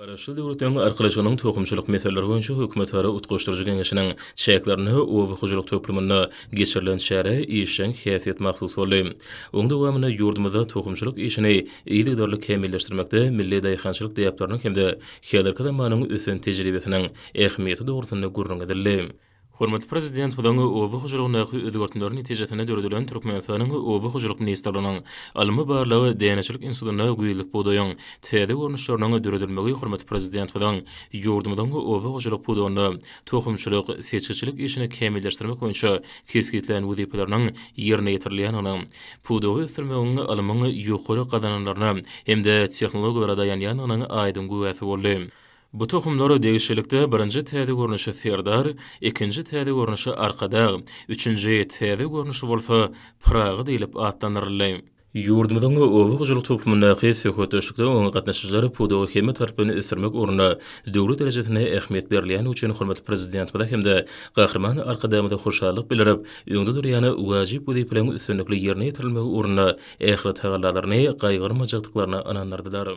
Garaşsyz Döwletleriň Arkalaşygynyň Tohumçylyk meseleleri boýunça hökümetara utgaşdyryjy geňeşiniň çäklerinde oba hojalyk toplumynda geçirilen çärä işjeň häsiýet mahsus boldy. Oň dowamynda ýurdumyzda tohumçylyk işini yzygiderli kämilleşdirmekde milli daýhançylyk däpleriniň hem-de häzirki zamanyň ösen tejribesiniň ähmiýeti dogrusynda gürrüň edildi. Hormatly Prezidentimiziň oba hojalygyndaky özgertmeleri netijesinde döredilen Türkmenistanyň Oba hojalyk ministrliginiň Ylmy-barlag däneçilik institutynda güýzlük bugdaýyň täze görnüşleriniň döredilmegi hormatly Prezidentimiziň ýurdumyzyň oba hojalyk pudagynda tohumçylyk, seçgiçilik işini kämilleşdirmek boýunça kesgitlän wezipeleriniň ýerine ýetirilýändiginiň, pudagy ösdürmegiň ylmyň ýokary gazananlaryna hem-de tehnologiýalara daýanýandygynyň aýdyň güwäsi boldy. Bu tohumlar degişlilikde birinji täze görnüşi Serdar, ikinji täze görnüşi Arkadag, üçünji täze görnüşi bolsa Pyragy diýlip atlandyryldy. Ýurdumyzyň oba hojalyk toplumyndaky söhbetdeşlikde oňa gatnaşyjylar pudagy hemmetaraplaýyn ösdürmek ugrunda döwlet derejesinde ähmiýet berilýändigi üçin hormatly Prezidentimize hem-de Gahryman Arkadagymyza hoşallyk bildirip, öňde durýan wajyp wezipeleriň üstünlikli ýerine ýetirilmegi ugrunda ähli tagallalaryny gaýgyrmajakdyklaryna ynandyrdylar.